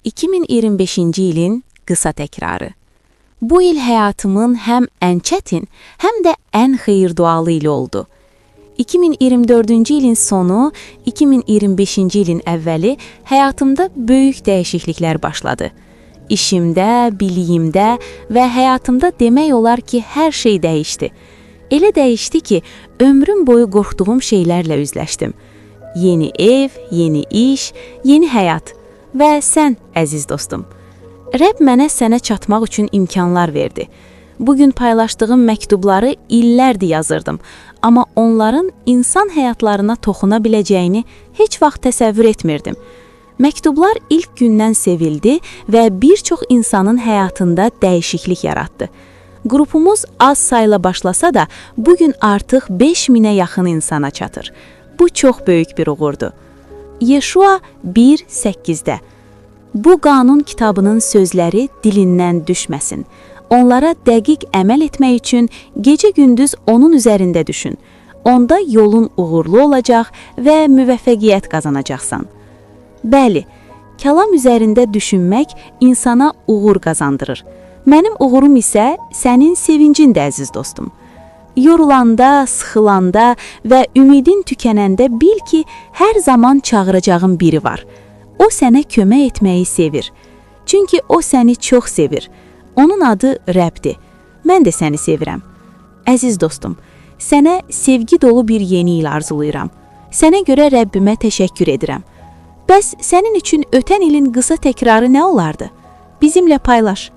2025-ci ilin qısa təkrarı. Bu il həyatımın həm ən çətin, həm də ən xeyir-dualı ili oldu. 2024-cü ilin sonu, 2025-ci ilin əvvəli həyatımda böyük dəyişikliklər başladı. İşimdə, biliyimdə və həyatımda demək olar ki, hər şey dəyişdi. Elə dəyişdi ki, ömrüm boyu qorxduğum şeylərlə üzləşdim. Yeni ev, yeni iş, yeni həyat və sən, əziz dostum. Rəbb mənə sənə çatmaq üçün imkanlar verdi. Bugün paylaşdığım məktubları illərdir yazırdım, amma onların insan həyatlarına toxuna biləcəyini heç vaxt təsəvvür etmirdim. Məktublar ilk gündən sevildi və bir çox insanın həyatında dəyişiklik yaratdı. Qrupumuz az sayla başlasa da, bugün artıq 5000-ə yaxın insana çatır. Bu çox böyük bir uğurdur. Yeşua 1:8-də Bu qanun kitabının sözləri dilindən düşməsin. Onlara dəqiq əməl etmək üçün gecə-gündüz onun üzərində düşün. Onda yolun uğurlu olacaq və müvəffəqiyyət qazanacaqsan. Bəli, kəlam üzərində düşünmək insana uğur qazandırır. Mənim uğurum isə sənin sevincindir, əziz dostum. Yorulanda, sıxılanda və ümidin tükənəndə bil ki, hər zaman çağıracağın biri var. O sənə kömək etməyi sevir. Çünki o səni çox sevir. Onun adı Rəbbdir. Mən də səni sevirəm. Əziz dostum, sənə sevgi dolu bir yeni il arzulayıram. Sənə görə Rəbbimə təşəkkür edirəm. Bəs sənin üçün ötən ilin qısa təkrarı nə olardı? Bizimlə paylaş.